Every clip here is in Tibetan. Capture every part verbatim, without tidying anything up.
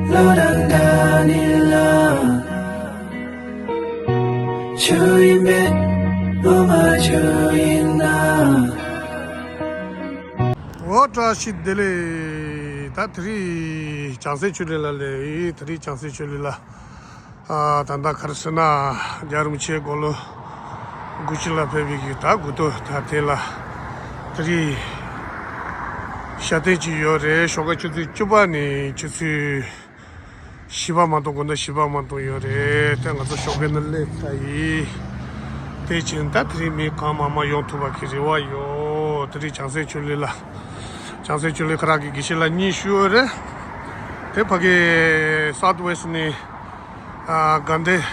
བློ་དང་འདྲ་ནི་ལ། ཆོས་ཡིན་པས་བློ་མ་ཆོས་ཡིན་ན། འོ་བཀྲ་ཤིས་བདེ་ལེགས། ད་དེ་རིང་བྱང་སེམས་ཆོས་གླིང་ལ་སླེབས་ཡིན། དེ་རིང་བྱང་སེམས་ཆོས་གླིང་ལ། ཨ། ད་ལྟ་ག་རེ་ཟེར་ན། རྒྱལ་བ་རིན་པོ་ཆེ་དགུང་ལོ་དགུ་བཅུ་ལ་ཕེབས་པའི་གི་ད་དགུང་སྟོན་ད་དེ་ལ་དེ་རིང་ཞལ་འདེབས་ཅིག་ཡོད་རེད། ཞོགས་ཀ་ཆུ་ཚོད་བཅུ་པ་ནས་ཆུ་ཚོད་བཞི་པ་མ་གཏོགས། དགོང་དག་བཞི་པ་མ་གཏོགས་ཡོད་རེད། དེ་ང་ཚོ་ཞོགས་ཀ་ནས་སླེབས་ཚར་ཡིན། དེ་བྱས་ད་དེ་རིང་མི་གང་མང་མང་ཡོང་ཐུབ་པ་གི་རེ་བ་ཡོད། དེ་རིང་བྱང་སེམས་ཆོས་གླིང་ལ། བྱང་སེམས་ཆོས་གླིང་ཁ་རག་གི་དགེ་བཤེས་ལགས་གཉིས་བཞུགས་ཡོད་རེད། དེ་ཕ་གི་South West ནས། ཨ། དགའ་ལྡན་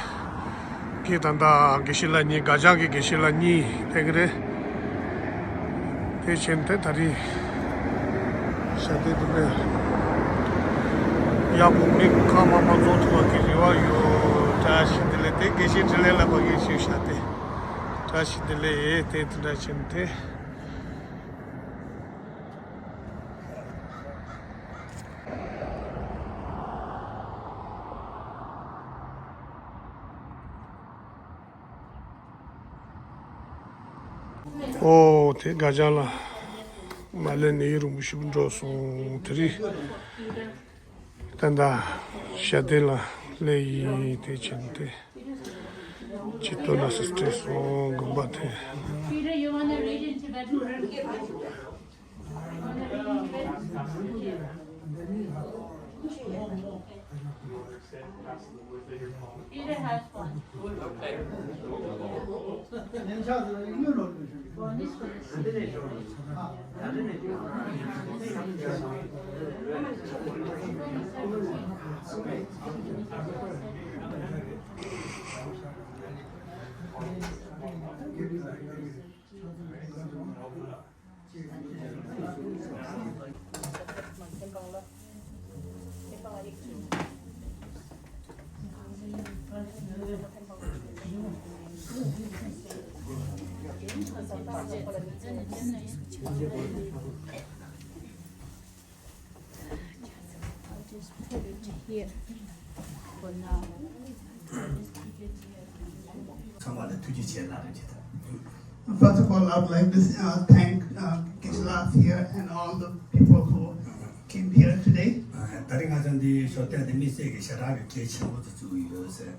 གྱི་ད་ལྟ་དགེ་བཤེས་ལགས་གཉིས། དགའ་ལྗང་གི་དགེ་བཤེས་ལགས་གཉིས་ཕེབས་ཀྱི་རེད། དེ་བྱས་ནས་དེ་ད་རིང་ཞལ་འདེབས་འདི་འདྲ་ཡག་པོ་མི་གང་མང་མང་འཛོམས་ཐུབ་པ་གི་རེ་བ་ཡོད། བཀྲ་ཤིས་བདེ་ལེགས། དེ་དགེ་བཤེས་འཕྲིན་ལས་ལགས་ཕ་གི་ཞུ་ཞལ་འདེབས། བཀྲ་ཤིས་བདེ་ལེགས། དེ་དེ་འདྲ་བྱས་ནས་དེ། ཨོ། དེ་དགའ་ལྗང་ལགས་མར་ལས་ནད་གཡོག་རིན་པོ་ཆེ་འགྲོ་སོང་། དེ་རིང་ད་ལྟ་ཞལ་འདེབས་ལ་སླེབས་ཡིན། དེ་བྱས་ནས་དེ་ཅི་ལྟོས་ན་སི་སྤྲད་སོང་དགོན་པ་དེ། Peter, you wanna read in Tibetan? Peter has one. I'll just put it here for now. Just keep it here. ཚང་མ་ལ་ཐུགས་རྗེ་ཆེ་ལབ་རེ་བྱེད་དང་། First of all, I would like to uh, thank uh, Geshe-las here and all the people who came here today. ད་རིང་ང་ཚོ་འདི་ཞོགས་ཏན་འདི་དམིགས་བསལ་གྱི་ཞེ་དྲག་གི་གལ་ཆེན་པོ་དུ་བརྩི་གི་ཡོད་ཟེར།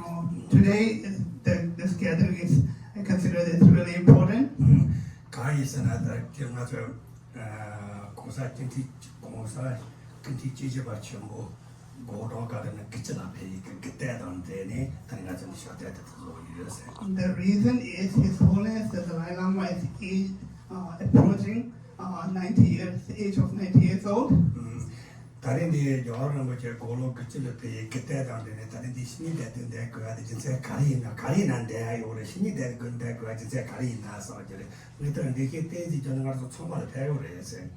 Uh, today, is the, this gathering is, I consider it's really important. གང་ཡིན་ཟེར་ན་ད་ང་ཚོ་གོང་ས་སྐྱབས་མགོན་གོང་ས་སྐྱབས་མགོན་སྐྱབས་རྗེ་བདག་ཅན་ཆེན་པོ་དགོང་དྲོ་ག་རེ་ན་དགུ་བཅུ་ལ་ཕེབས་ཡི་གི་དགུ་སྟོན་དང་འབྲེལ་ནས་ད་ང་ཚོ་ནི་ཞོགས་ཏན་དེ་ཚོ་ཡོད་ཟེར། The reason is His Holiness the Dalai Lama is age, uh, approaching uh, ninety years, the age of ninety years old. ད་རིང་འདི་རྒྱལ་བ་རིན་པོ་ཆེ་དགུང་ལོ་དགུ་བཅུ་ལ་ཕེབས་ཡི་དགུ་སྟོན་དང་འབྲེལ་ནས་ད་རིང་འདི་ཕྱི་ཉིན་དེ་དུས་འདས་དགོས་ཡ་དེ་རྒྱུ་མཚན་ག་རེ་ཡིན་ན། ག་རེ་ཡིན་ན་འདས་ཡ་ཡོད་རེད། ཕྱི་ཉིན་དེ་དུས་འདས་དགོས་ཡ་རྒྱུ་མཚན་ག་རེ་ཡིན་ན་བསམ་གྱི་རེད། ངས་ད་འདི་གའི་བསྟན་འཛིན་ཁྱོད་ང་ཚོ་ཚང་མ་ལ་ཕེབས་ཡོད་རེད་ཟེར།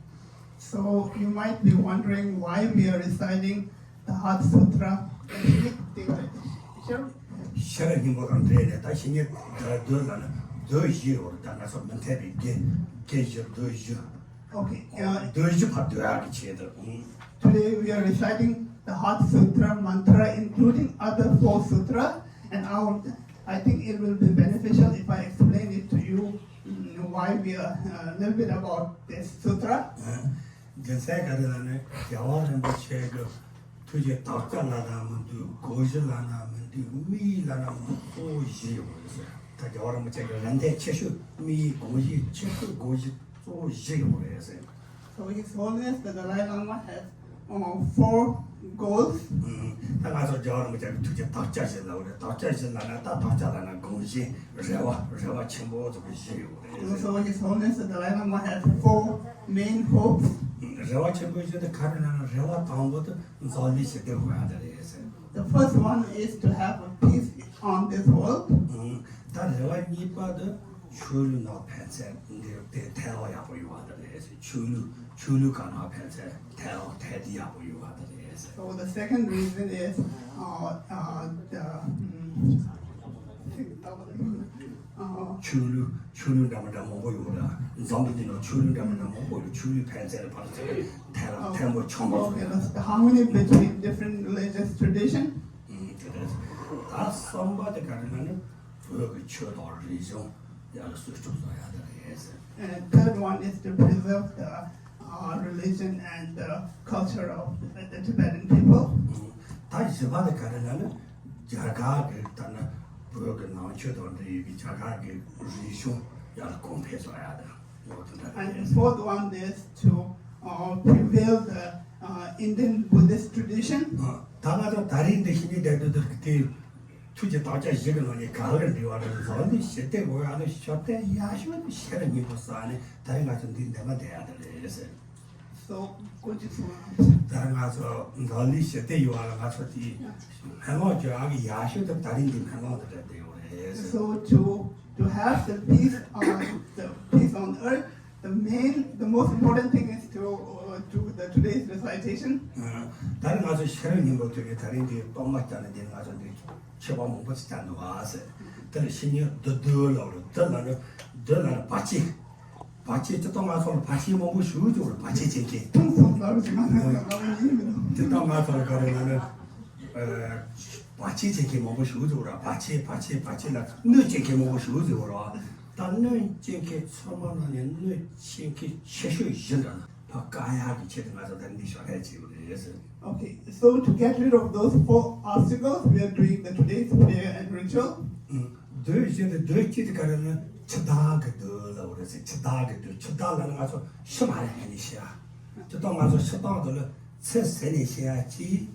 So you might be wondering why we are reciting the Heart Sutra. ཤེར་སྙིང་པོ་དང་འབྲེལ་ནས་ད་ཕྱི་ཉིན་མདོ་ལ་ན་མདོ་བཞི་ཡོད་རེད། ད་ང་ཚོ་མི་འཐད་པའི་དགེ་དགེ་བཞི་མདོ་བཞི། Okay, uh, མདོ་བཞི་ཕར་འདོན་ཡག་གི་ཆེད་དུ། Today we are reciting the Heart Sutra mantra, including other four sutra, and I, would, I think it will be beneficial if I explain it to you, mm, why we are, uh, a little bit about this sutra. རྒྱུ་མཚན་ག་རེ་ལབ་ན་རྒྱལ་བ་རིན་པོ་ཆེ་གི་ཐུགས་ཀྱི་དག་ཆ་ལབ་ན་མི་འདུག་སྒོ་བཞི་ལབ་ན་མི་འདུག་དམིགས་ཡུལ་ལབ་ན་མི་འདུག་གཙོ་བོ་བཞི་ཡོད་རེད་ཟེར། ད་རྒྱལ་བ་རིན་པོ་ཆེ་གི་རིམ་གྲོ་ཆེ་ཤོས་དམིགས་ཡུལ་སྒོ་བཞི། ཆེ་ཤོས་སྒོ་བཞི་གཙོ་བོ་བཞི་ཡོད་རེད་ཟེར། So His Holiness the Dalai Lama has, uh, four goals. ད་ང་ཚོ་རྒྱལ་བ་རིན་པོ་ཆེ་གི་ཐུགས་ཀྱི་དག་ཆ་བཞི་ལབ་རེད། དག་ཆ་བཞི་ལབ་ན་ད་དག་ཆ་ལབ་ན་དགོངས་བཞེད། རེ་བ། རེ་བ་ཆེན་པོ་དེ་བཞི་ཡོད་རེད། So His Holiness the Dalai Lama has four main hopes. རེ་བ་ཆེན་པོ་བཞི་དེ་ག་རེ་ལབ་ན་རེ་བ་དང་པོ་དེ་འཛམ་གླིང་ཞི་བདེ་ཡོང་ཡ་དེ་རེད་ཟེར། The first one is to have a peace on this world. ད་རེ་བ་གཉིས་པ་དེ་ཆོས་ལུགས་ནང་ཕན་ཚུན་འདི་དེ་ཐད་ལོག་ཡག་པོ་ཡོང་བ་དེ་རེད་ཟེར། ཆོས་ལུགས་ཆོས་ལུགས་སྒང་ནང་ཕན་ཚུན་ཐད་ལོག་ཐད་དེ་ཡག་པོ་ཡོང་བ་དེ་རེད་ཟེར། So the second reason is, uh, uh, the, mm, ཆོས་ལུགས་ཆོས་ལུགས་འདྲ་མི་འདྲ་མང་པོ་ཡོད་ལ། འཛམ་བུ་གླིང་ནང་ཆོས་ལུགས་འདྲ་མི་འདྲ་མང་པོ་ཡོད། ཆོས་ལུགས་ཕན་ཚུན་ལ་བར་ཚད་ཐལ་ཐལ་མོ་ཆང་མོ་Okay, ཚོ་that's the harmony between different religious tradition. ཨུམ། དེ་རེད། ད་གསུམ་པ་དེ་ག་རེ་ལབ་ན་ནི་བོད་ཀྱི་ཆོས་དང་རིག་གཞུང་ཡར་ལ་སྲུང་སྐྱོབ་བཟོ་ཡ་དེ་རེད། And third one is to preserve the uh, religion and the culture of the Tibetan people. ད་བཞི་པ་དེ་ག་རེ་ལབ་ན། རྒྱ་གར་གྱི་ལྟར་ན་བོད་ཀྱི་ནང་ཆོས་དང་འབྲེལ་ཡོད་པའི་རྒྱ་གར་གྱི་རིག་གཞུང་ཡར་གོང་འཕེལ་བཟོ་ཡ་དང་འོ་དེ་འདྲ་And the རེད། Fourth one is to uh, prevail the uh, Indian Buddhist tradition. ད་ང་ཚོ་ད་རིང་འདི་ཞི་གནས་བསྡད་དུས་དེ་ཐུགས་ཀྱི་དམ་བཅའ་བཞི་གི་ནང་ནས་ག་ལ་འབྲེལ་བ་རེད། འཛམ་གླིང་ཞི་བདེ་དགོས་ཡ་ནི་ཞབས་བརྟན་ཡག་ཤོས་དེ་ཤེས་རབ་སྙིང་པོ་ཟེར་ནས་ད་རིང་ང་ཚོ་འདི་འདེམས་པ་བསྡད་ཡ་དེ་རེད། So, ཁོ་ཅིག་གསུངས་ཨ། ད་ང་ཚོ་འཛམ་གླིང་ཞི་བདེ་ཡོང་བ་ལ་ང་ཚོ་དེའི་སྨོན་ལམ་རྒྱག་ཡག་གི་ཡག་ཤོས་དེ་ད་རིང་འདི་སྨོན་ལམ་དེ་འདྲ་བསྡད་ཡོད་རེད། So to to have the peace on the peace on earth, the main, the most important thing is to uh, do the today's recitation. ད་རིང་ང་ཚོ་ཤེས་རབ་སྙིང་པོ་ཐོས་ནས་ད་རིང་འདི་གཏོར་མ་བསྐྱངས་ནས་འདི་ང་ཚོ་འདི་མཆོད་པ་མང་པོ་ཞིག་བསྐྱངས་འདུག་ཨ་ཟེར། དེ་ལ་བཤེས་གཉེན་བདུད་འདུལ་ལབ་རེད། བདུད་ལབ་ན་བདུད་ལབ་ན་བར་ཆད། བར་ཆད་སྤྱིར་བཏང་ང་ཚོ་ལ་བར་ཆད་མང་པོ་ཞིག་འདུག་ར། བར་ཆད་བྱེད་མཁན། ཐུགས་སུ་ལབ་ཀྱི་མ་ཟད་ལབ་ཡིན་མི་འདུག་སྤྱིར་བཏང་ང་ཚོ་ལ་ག་རེ་ལབ་ན། ཨ། བར་ཆད་བྱེད་མཁན་མང་པོ་ཞིག་འདུག་ར། བར་ཆད་བར་ཆད་བར་ཆད་ལ་གནོད་བྱེད་མཁན་མང་པོ་ཞིག་འདུག་ར། ད་གནོད་བྱེད་མཁན་ཚང་མ་ནང་ནས་གནོད་བྱེད་མཁན་ཆེ་ཤོས་བཞི་འདྲ་ན་ཕར་བཀག་ཡག་གི་ཆེད་དུ་ང་ཚོ་ད་འདི་ཞོར་ལས་བྱེད་དགོས་རེད་ཟེར། Okay, so to get rid of those four obstacles, we are doing the today's prayer and ritual. ཨུམ། བདུད་བཞི་འདི་བདུད་གཅིག་དེ་ག་རེ་ན་འཆི་བདག་གི་བདུད་ལབ་རེད་ཟེར། འཆི་བདག་གི་བདུད། འཆི་བདག་ལབ་ན་ང་ཚོ་ཤི་མ་རན་ནས་ཤི་ཡ། སྤྱིར་བཏང་ང་ཚོ་ཤི་སྟངས་དེ་ལ་ཚེ་ཟད་ནས་ཤི་ཡ་གཅིག་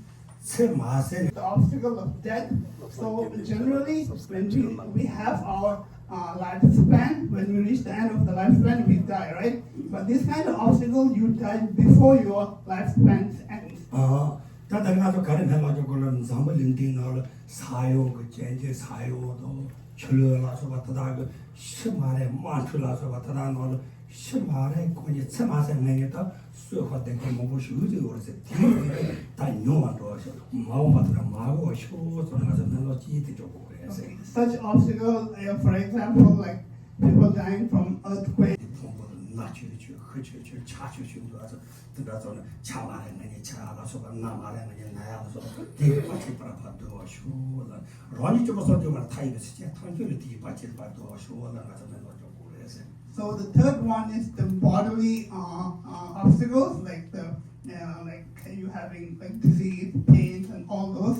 ཚེ་མ་ཟད་ནས། The obstacle of death. So generally, when we, we have our uh, lifespan, when we reach the end of the lifespan, we die, right? But this kind of obstacle, you die before your lifespan ends. ཨ། ད་ལྟ་ང་ཚོ་ག་རེ་སྨོན་ལམ་རྒྱག་དགོས་ལ། འཛམ་བུ་གླིང་འདིའི་ནང་ལ་ས་ཡོམ་གྱི་རྐྱེན་གྱིས་ས་ཡོམ་དང་ཆུ་ལོག་ལ་སོགས་པ་དེ་དག་གིས་ཤི་མ་རན། དམག་འཁྲུག་ལ་སོགས་པ་དེ་དག་ནང་ལ་ཤི་མ་རན། ཁོ་གཉིས་ཚེ་མ་ཟད་ངེས་ངེས་ད་གསོད་པར་བསྡད་མཁན་མང་པོ་ཞིག་ཡོད་རེད་ཟེར། དེ་ཡིན་ད་ཉུང་བ་འགྲོ་ཞིག་མ་འོངས་པ་དེ་ལ་མ་འགོར་བ་ཤོག་ཟེར་ང་ཚོ་སྨོན་ལམ་ཅིག་དེ་འཇོག་དགོས་རེད་ཟེར། Okay, such obstacle, uh, for example, like people dying from earthquake. ཕུང་པོ་ལ་ན་ཆོད་ཆོད་ཤི་ཆོད་ཆོད་ཆག་ཆོད་ཆོད་འདུག་ཨ་ཚོ། དེ་འདྲ་ཚོ་ནི་ཆ་མ་རན་ང་གཉིས་ཆ་ཡག་ལ་སོགས་པ། ན་མ་རན་ང་གཉིས་ན་ཡག་ལ་སོགས་པ། དེ་ཡི་བར་ཆད་པར་ཕར་འདུལ་བར་ཤོག་ལ། རང་ཉིད་སྐྱོབ་པ་སངས་རྒྱས་པར་མཐའ་ཡས་པའི་སེམས་ཅན་ཐམས་ཅད་ལ་དེ་ཡི་བར་ཆད་པར་འདུལ་བར་ཤོག་ལ་ང་ཚོ་སྨོན་ལམ་རྒྱག་དགོས་རེད་ཟེར། So the third one is the bodily uh, uh, obstacles, like the uh, like you having like disease, pains, and all those.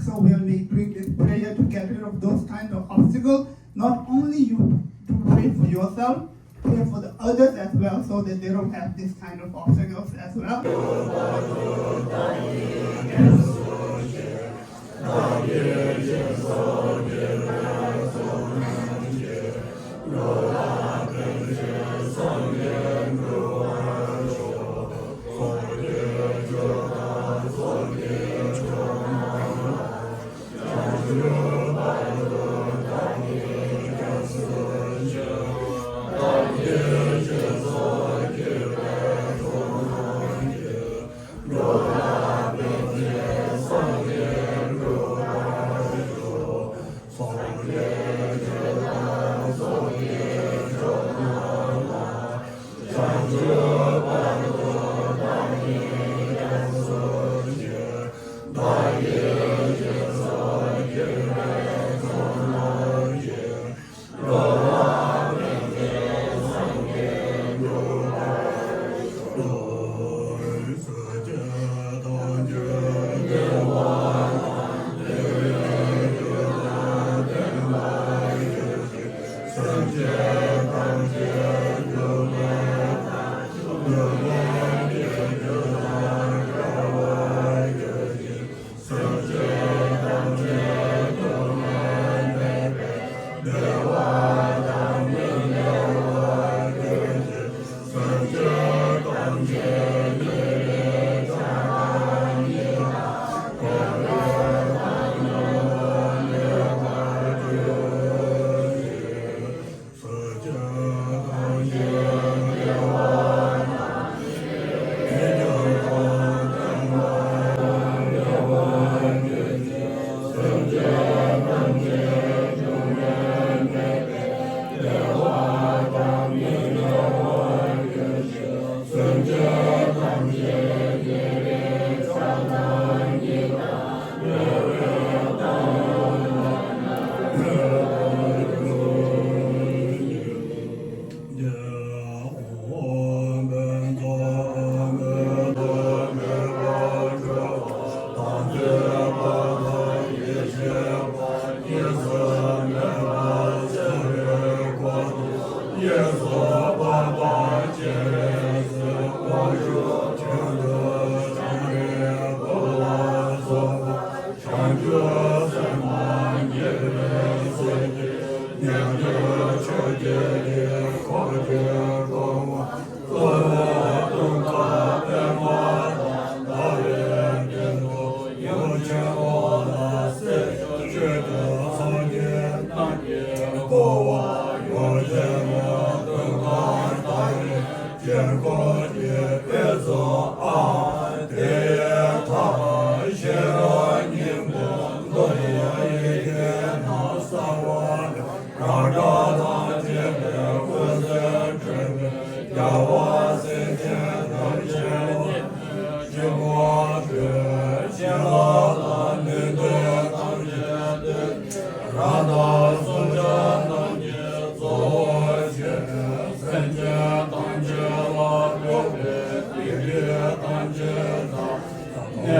So we are make, doing this prayer to get rid of those kind of obstacles. Not only you to pray for yourself, pray for the others as well, so that they don't have this kind of obstacles as well.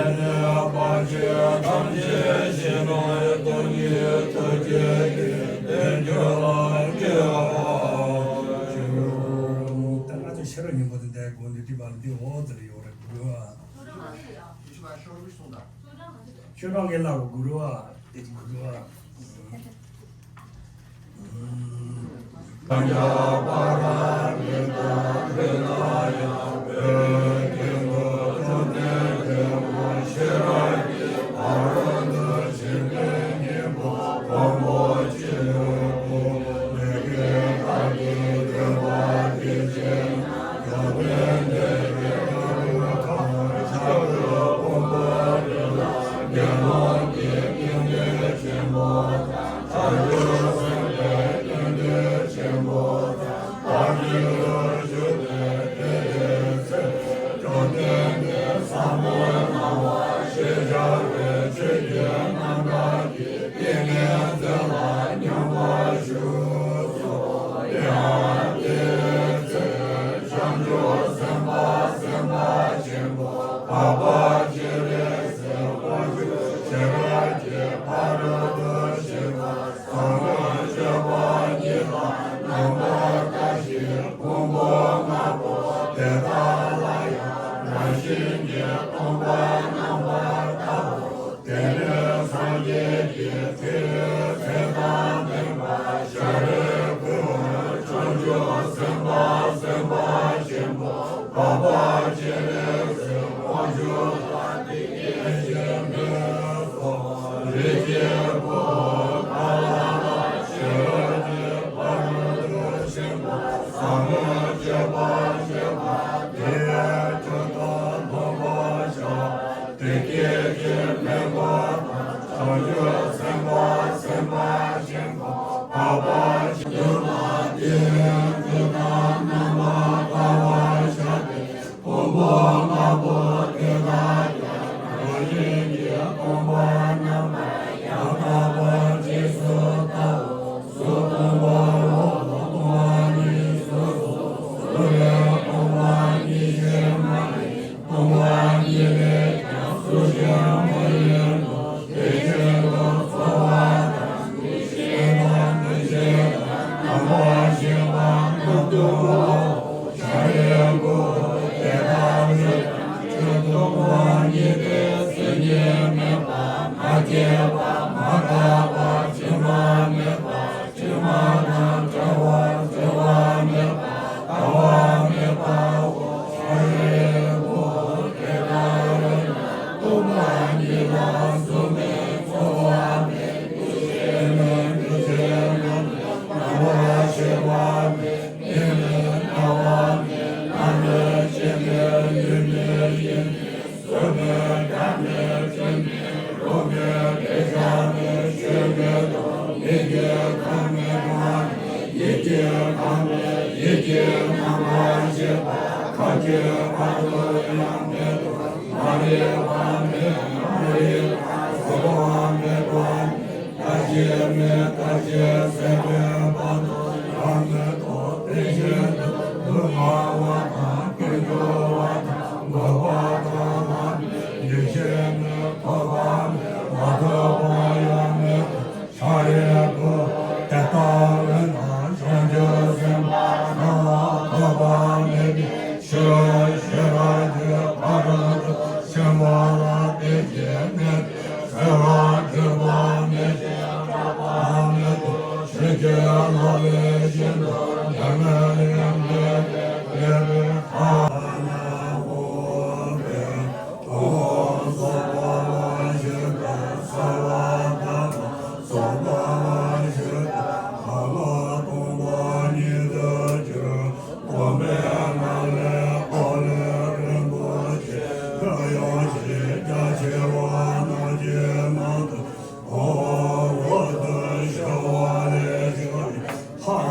ནས་བར་ཆད་ཐམས་ཅད་ཞི་གནང་སྟོང་ཉིད་ཐུགས་རྗེ་ཡིས་བདེ་འགྱུར་ལ་སྐྱེ་བར་ཤོག། ད་ང་ཚོ་ཤེས་རབ་སྙིང་པོ་དེ་འདའི་སྒོ་འདི་བྲིས་པ་ལ་འདི་འོག་དེ་ལ་ཡོད་རེད། གུ་རུ་ཨ། ཤོད་རང་གི་ལ་གུ་རུ་ཨ། དེ་གུ་རུ་ཨ། དེ་ནས་སངས་རྒྱས་ཀྱི་ཚེ་ཚེ་དང་ལྡན་པ་ཤཱ་རིའི་བུས་བྱང་ཆུབ་སེམས་དཔའ་སེམས་དཔའ་ཆེན་པོ་འཕགས་པ་སྤྱན་རས་གཟིགས་དབང་ཕྱུག་དང་དེ་སྐད་ཅེས་སྨྲས་སོ། རིགས་ཀྱི་བུ་ག་ལ་ལ་ཤེས་རབ་ཀྱི་ཕ་རོལ་ཏུ་ཕྱིན་པ་ཟབ་མོ་སྤྱོད་པ་སྤྱད་པ་དེ་ཡི་ཆོས་དང་མཐུན་པར་བྱ། དེ་སྐད་ཅེས་སྨྲས་པ་དང་། བྱང་ཆུབ་སེམས་དཔའ་སེམས་དཔའ་ཆེན་པོ་འཕགས་པ་སྤྱན་རས་གཟིགས་དང་དེ་ཡི་ཆོས་དང་རྣམ་པར་དག་པར་བྱ་སྟེ། ཕུང་པོ་ལྔ་པོ་དེ་དག་ཀྱང་རང་བཞིན་གྱིས་སྟོང་པར་རྣམ་པར་ཡང་དག་པར་རྗེས་སུ་བལྟའོ། གཟུགས་སྟོང་པའོ། སྟོང་པ་ཉིད་གཟུགས་སོ། གཟུགས་ལས་སྟོང་པ་ཉིད་གཞན་མ་ཡིན། སྟོང་པ་ཉིད་ལས་ཀྱང་གཟུགས་གཞན་མ་ཡིན་ནོ། དེ་བཞིན་དུ་ཚོར་བ་དང་། འདུ་ཤེས་དང་། འདུ་བྱེད་དང་། རྣམ་པར་ཤེས་པ་རྣམས་སྟོང་པའོ། ཤཱ་རིའི་བུ། དེ་ལྟ་བས་ན་ཆོས་སྟོང་པ་ཉིད་དེ་སེམས་ཉིད་མེད་པ། མ་སྐྱེས་པ། མ་འགགས་པ། འཆི་བ་མེད་པ། འཆི་བ་དང་བྲལ་བ། འཆི་བ་མེད་པ། ལྟ་བ་མེད་པའོ། ཤཱ་རིའི་བུ། དེ་ལྟ་བས་ན་སྟོང་པ་ཉིད་ལ་གཟུགས་མེད། ཚོར་བ་མེད། འདུ་ཤེས་མེད། འདུ་བྱེད་མེད། རྣམ་པར་ཤེས་པ་མེད། མིག་མེད། རྣ་བ་མེད། སྣ་མེད། ལྕེ་མེད། ལུས་མེད། ཡིད་མེད། གཟུགས་མེད། སྒྲ་མེད། དྲི་མེད། རོ་མེད། དྲི་ཆབ་མེད། ཆོས་མེད་དོ། མིག་གི་ཁམས་མེད་པ་ནས་ཡིད་ཀྱི་ཁམས་མེད། ཡིད་ཀྱི་རྣམ་པར་ཤེས་པ་ཁམས་ཀྱི་བར་དུ་ཡང་མེད་དོ། མ་རིག་པ་མེད། མ་རིག་པ་ཟད་པ་མེད་པ་ནས་ལྟ་བྱེད་མེད། ལྟ་བྱེད་ཟད་པའི་བར་དུ་ཡང་མེད་དོ། དེ་བཞིན་དུ་ལུས་ངག་ཡིད་དང་ཀུན་འབྱུང་བ་དང་འགོག་པ་དང་ལམ་མེད། འདུ་ཤེས་མེད། ཐོབ་པ་མེད། མ་ཐོབ་པ་ཡང་མེད་དོ། ཤཱ་རིའི་བུ། དེ་ལྟ་བས་ན་བྱང་ཆུབ་སེམས་དཔའ་རྣམས་ལ་ཐོབ་པ་མེད་པའི་ཆོས་ཤེས་རབ་ཀྱི་ཕ་རོལ་ཏུ་ཕྱིན་པ་ལ་དེ་བཞིན་གནས་པའི་བརྩེ་བ་འགྲིག་པ་མེད་ཅིང་སྐྲག་པ་མེད་དོ། ཆོས་ཀྱི་ལག་ལེན་བཞིན་དུ་འབྲལ་མེད་ཡང་མེད་པའི་མེད་པའི་མཐའ་ལ་འོང་བས། ཨོཾ་སྭ་བྷཱ་ཝ་ཤུདྡྷ་སརྦ་དྷརྨ་སྭ་བྷཱ་ཝ་ཤུདྡྷ་ཨ་མ་སྟོང་པ་ཉིད་དུ་གྱུར། སྟོང་པའི་ངང་ལས་འོད་ཟེར་རིན་པོ་ཆེ་ཕྱོགས་ཡོངས་ཤར་རྒྱ་ཆེ་བ་རྣམས་ཀྱི་ནང་དུ་འོད་དུ་ཤར་བ་ལས་བྱུང་བའི་ལྷ་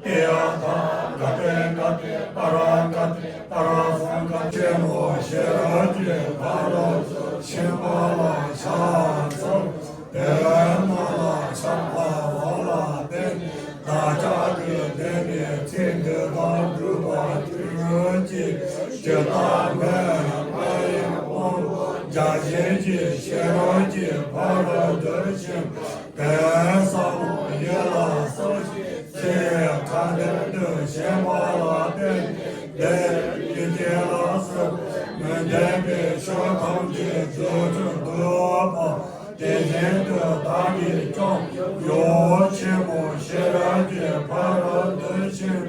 ཏདྱ་ཐཱ། ག་ཏེ་ག་ཏེ་པཱ་ར་ག་ཏེ་པཱ་ར་སཾ་ག་ཆེན་མོ་ཤེས་རབ་ཀྱི་ཕ་རོལ་ཏུ་ཕྱིན་པ་ལ་ཕྱག་འཚལ་ལོ། དེ་ནས་མ་ལ་ཕྱག་འཚལ་བ་ལ་བརྟེན་ནས་བདག་ཅག་གི་འདོད་པའི་ཚིག་འདི་དག་འགྲུབ་པར་གྱུར་ཅིག་ཇི་ལྟར་མོས་པ་ཡི་དབང་པོ་བརྒྱ་བྱིན་གྱིས་ཤེས་རབ་ཀྱི་ཕ་རོལ་ཏུ་ཕྱིན་པ་དོན་ཟབ་མོ་ཡིད་ལ་ཟུངས་ཤིང་ཚིག་ཁ་ཏོན་དུ་བྱས་པ་ལ་བརྟེན་ཏེ། འདིར་ཡི་གེ་ལ་སོགས་པའི་མི་ལྡན་པའི་ཆོས་ཐམས་ཅད་རྫོགས་སུ་འགྲུབ་པ། དེ་བཞིན་དུ་བདག་གིས་ཀྱང་ཡུམ་ཆེན་མོ་ཤེས་རབ་ཀྱི་ཕ་རོལ་ཏུ་ཕྱིན་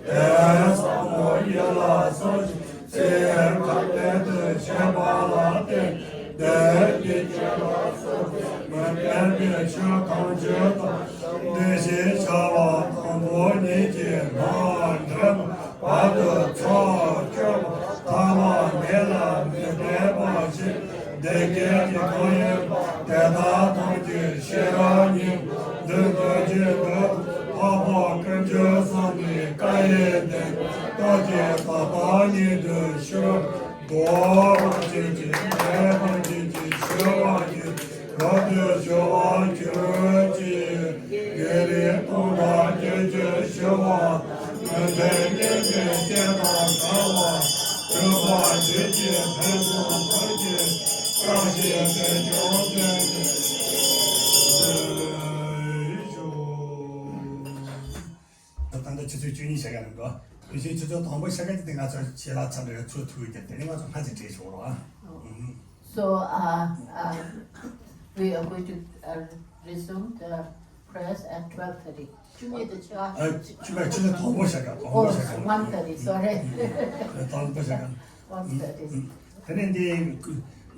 པའི་དོན་ཟབ་མོ་ཡིད་ལ་ཟུངས་ཤིང་ཚིག་ཁ་ཏོན་དུ་བྱས་པ་ལ་བརྟེན་ཏེ། འདིར་ཡི་གེ་ལ་སོགས་པའི་མི་ལྡན་པའི་ཆོས་ཐམས་ཅད་དང་། འདི་ཞེས་བྱ་བ་དང་པོ་ཉིད་ཀྱིས་སྣ་འདྲེན་བར་དུ་ཚར་གཅོད་པ་ཐ་མ་མེད་ལ་མི་ལྡན་པ་ཞིག་འདི་སྐད་ཅེས་གང་ཡིན་པ། དེ་དག་ཐམས་ཅད་ཤེས་རབ་སྙིང་པོ་འདི་ཐམས་ཅད་དུ་འཕགས་པ་དཀོན་མཆོག་གསུམ་གྱི་བཀའ་ཡི་བསྟན་པ་རྟོགས་ཀྱི་ད་ལྟ་ཉིད་དུ་ཞུ། འགོག་པ་ཅན་གྱི་ལས་ཐམས་ཅད་ཀྱི་ཞི་བ་ཉིད་རབ་ཏུ་ཞི་བར་གྱུར་ཅིག་བགེགས་རིགས་སྟོང་དང་བརྒྱད་ཅུ་ཞི་བ། མི་མཐུན་གཉིས་ཀྱི་རྐྱེན་དང་བྲལ་བ། སྒྲིབ་པ་བརྒྱད་ཀྱི་ཕུང་པོ་ཐམས་ཅད་བཀྲ་ཤིས་པའི་ཆོས་ཀྱི་ཞུ། ད་ལྟ་ཆུ་ཚོད་བཅུ་གཉིས་ཤར་ག་རེད་འགྲོ། དེ་བཞིན་ཆུ་ཚོད་དང་པོ་ཤར་ག་དེ་ང་ཚོ་ཆེ་ལ་ཚ་འདྲ་ཚོ་ཐུག་ཡོད་དེ། དེ་ནས་ང་ཚོ་སྔ་ཙམ་བྲེལ་ཤོར་བ། So, uh, uh, we are going to, uh, resume the prayers at twelve thirty. བཅུ་གཉིས་དང་ཕྱེད་ཀ་ཨ། བཅུ་པ་ཆུ་ཚོད་དང་པོ་ཤར་ག་དང་པོ་ཤར་ག Oh, one thirty, sorry. དང་པོ་ཤར་ག One thirty. དེ་ནས་འདི་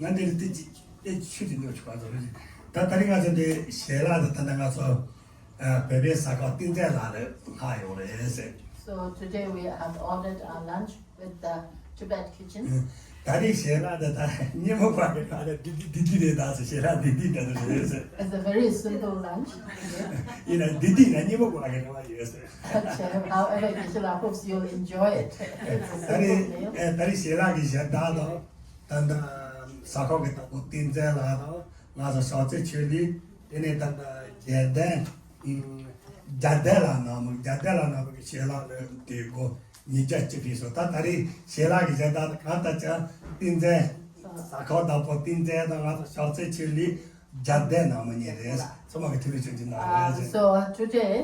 ང་འདིར་དེ་ཅི་དེ་ཆུ་དེ་འདོད་ཆུ་བ་ཚོ་རེད། ད་ད་རིང་ང་ཚོ་འདི་ཞལ་ལག་དེ་ད་ལྟ་ང་ཚོ་བོད་པའི་ཟ་ཁང་བསྟན་འཛིན་ལགས་ལ་ལྷག་ཡོད་རེད་ཟེར། So today we have ordered our lunch with the Tibet Kitchen. ད་རེས་ཞལ་ལག་འདི་ད་སྙན་མོ་པ་གི་ད་ལ་འདི་འདི་འདི་འདི་རེད་ད་ཟེར། ཞལ་ལག་འདི་འདི་འདྲ་འདྲ་རེད་ཟེར། It's a very simple lunch. ཡིན་ན་འདི་འདི་ན་སྙན་མོ་པ་གི་རེ་བ་ཡོད་ཟེར། But, uh, however, Geshe-la hopes you'll enjoy it. It's a simple meal. ད་རེས་ད་རེས་ཞལ་ལག་གི་གཞན་དག་དང་ད་ད་ཟ་ཁང་གི་བདག་པོ་བསྟན་འཛིན་ལགས་དང་ང་ཚོ་ཞོགས་རྩེ་ཆོས་གླིང་དེ་ནས་ད་ད་རྒྱལ་ལྡན་རྒྱལ་ལྡན་ལགས་ནང་མི་རྒྱལ་ལྡན་ལགས་ནང་མི་གི་ཞལ་ལག་ལ་དེ་དགོས། ཉིས་བརྒྱ་གཅིག་ཕུལ་སོང་། ད་ད་རེས་ཞལ་ལག་གི་གཞན་དག་གང་ལྟར་ཀྱང་བསྟན་འཛིན་ཟ་ཁང་བདག་པོ་བསྟན་འཛིན་དང་ང་ཚོ་ཞོགས་རྩེ་ཆོས་གླིང་རྒྱལ་ལྡན་ནང་མི་གཉིས་རེད། ཚང་མ་གི་ཐུགས་རྗེ་ཆེ་ཞུ་གནང་རོགས། Uh, so, uh, today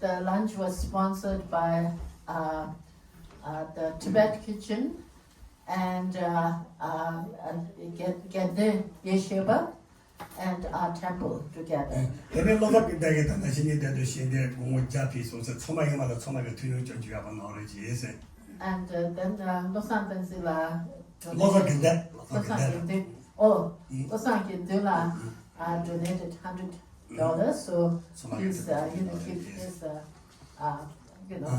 the lunch was sponsored by, uh, uh, the Tibet Kitchen and, uh, uh, uh, Ge- Genden Yeshiva and our temple together. དེ་ནས་བློ་བཟང་ཀུན་བཟང་གིས་ད་ལྟ་ཕྱི་ཉིན་དེ་དུ་ཞལ་འདེབས་སྒོར་མོ་བརྒྱ་ཕུལ་སོང་ཟེར། ཚང་མ་ཡོད་མ་རེད། ཚང་མ་གི་ཐུགས་སྣང་སྐྱོན་བརྗོད་ཡག་པོ་གནང་རོགས་གྱིས་ཟེར། And, uh, then, uh, བློ་བཟང་བསྟན་འཛིན་ལགས་བློ་བཟང་དགེ་འདུན། བློ་བཟང་དགེ་འདུན། Oh, བློ་བཟང་དགེ་འདུན་ལགས, uh, donated hundred dollars, so please, uh, you know, keep his, uh, uh, you know,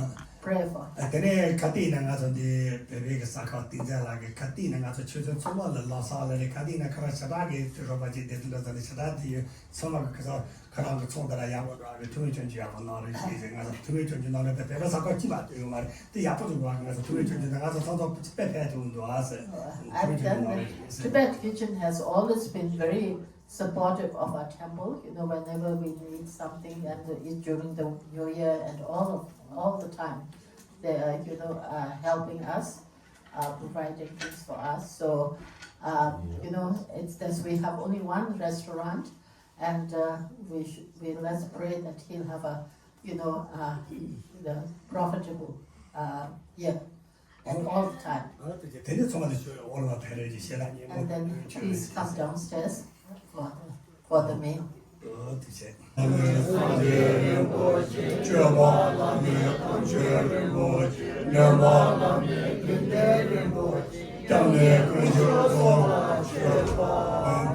pray for him. དེ་ནས་ག་དུས་ཡིན་ན་ང་ཚོ་འདི་བོད་པའི་གི་ཟ་ཁང་བསྟན་འཛིན་ལགས་ཀྱིས་ག་དུས་ཡིན་ན་ང་ཚོ་ཆུ་ཚོད་ཚང་མ་ལ་ལག་ས་ལ་རེད། ག་དུས་ཡིན་ན་ཁ་ར་ཞེ་དྲག་གི་དུས་རོགས་པ་ཅིག་དེ་དུས་འདྲ་ཟ་ནས་ཞེ་དྲག་དེ་ཡོད། ཚང་མ་གི་ཁ་ས་ཁ་རང་གི་ཚོང་དེ་ལ་ཡག་པོ་འགྲོ་བ་གི་ཐུགས་སྣང་སྐྱོན་བརྗོད་ཡག་པོ་གནང་རོགས་གྱིས་ཟེར། ང་ཚོ་ཐུགས་སྣང་སྐྱོན་བརྗོད་གནང་རོགས། དེ་བོད་པ་ཟ་ཁང་གཅིག་མ་གཏོགས་ཡོད་མ་རེད། དེ་ཡག་པོ་འདུག་བ། ང་ཚོ་ཐུགས་སྣང་སྐྱོན་བརྗོད་གནང་། ང་ཚོ་ཚང་ཚང་དཔེ་ཕན་ཐོགས་འདུག་ཨ་ཟེར། ཐུགས་སྣང་སྐྱོན་བརྗོད་གནང་རོགས་གྱིས་ཟེར། And then the Tibet Kitchen has always been very supportive of our temple, you know, whenever we need something, and it, during the New Year and all of, all the time, they are, you know, uh, helping us, uh, providing things for us. So, um, you know, it's this, we have only one restaurant, and, uh, we should, we, let's pray that he'll have a, you know, uh, the profitable, uh, year. And all the time. དེ་ནས་ཚང་མ་ལ་ཆོས་འོག་ལ་ཕེབས་རོགས་གྱིས། ཞལ་ལག་སྙན་མོ། And then please come downstairs for, for the meal. ཐུགས་རྗེ་ཆེ། སྤྱོད་པ་བླ་མེད་དམ་ཆོས་རིན་པོ་ཆེ། སྨོན་པ་བླ་མེད་ཀུན་ལྡན་རིན་པོ་ཆེ། སྐྱབས་གནས་དཀོན་མཆོག་གསུམ་ལ་མཆོད་པ།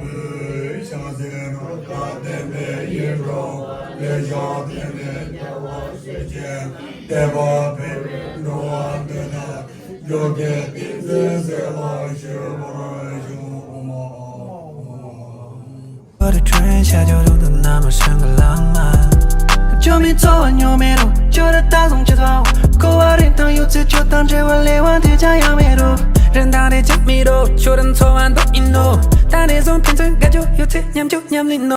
བྱང་སེམས་རབ་དང་ལྡན་པའི་ཡིད་འཕྲོག་པ། ལེགས་བྱང་ལྡན་པའི་སྐྱེ་བ་ཤེས་བྱེད། དད་པ་འཕེལ་བའི་འགྲོ་བ་འདི་དག་འཇུག་པའི་ཏིང་འཛིན་གསལ་བར་ཤོག་ཨོཾ། 我的春夏秋冬都那么深刻浪漫， ཁྱོད་མི་ཚོར་བ་མྱོང་མེད་རུང་། ཁྱོད་ར་ད་བཟུང་ཅི་ཐོག་འཁོར་བ་རིན་ཐང་ཡོད་ཚད་ཁྱོད་དང་འབྲལ་བ་ལས་དབང་དེ་ཅང་ཡང་མེད་རུང་། རིན་ཐང་རེ་ཅང་མེད་རུང་། ཁྱོད་ར་འཚོ་བ་འདོད་ཡིན་ནོ། ད་ནས་བཟུང་ཕན་ཚུན་དགའ་སྐྱོ་ཡོད་ཚད་མཉམ་སྐྱོ་མཉམ་ལེན་ནོ།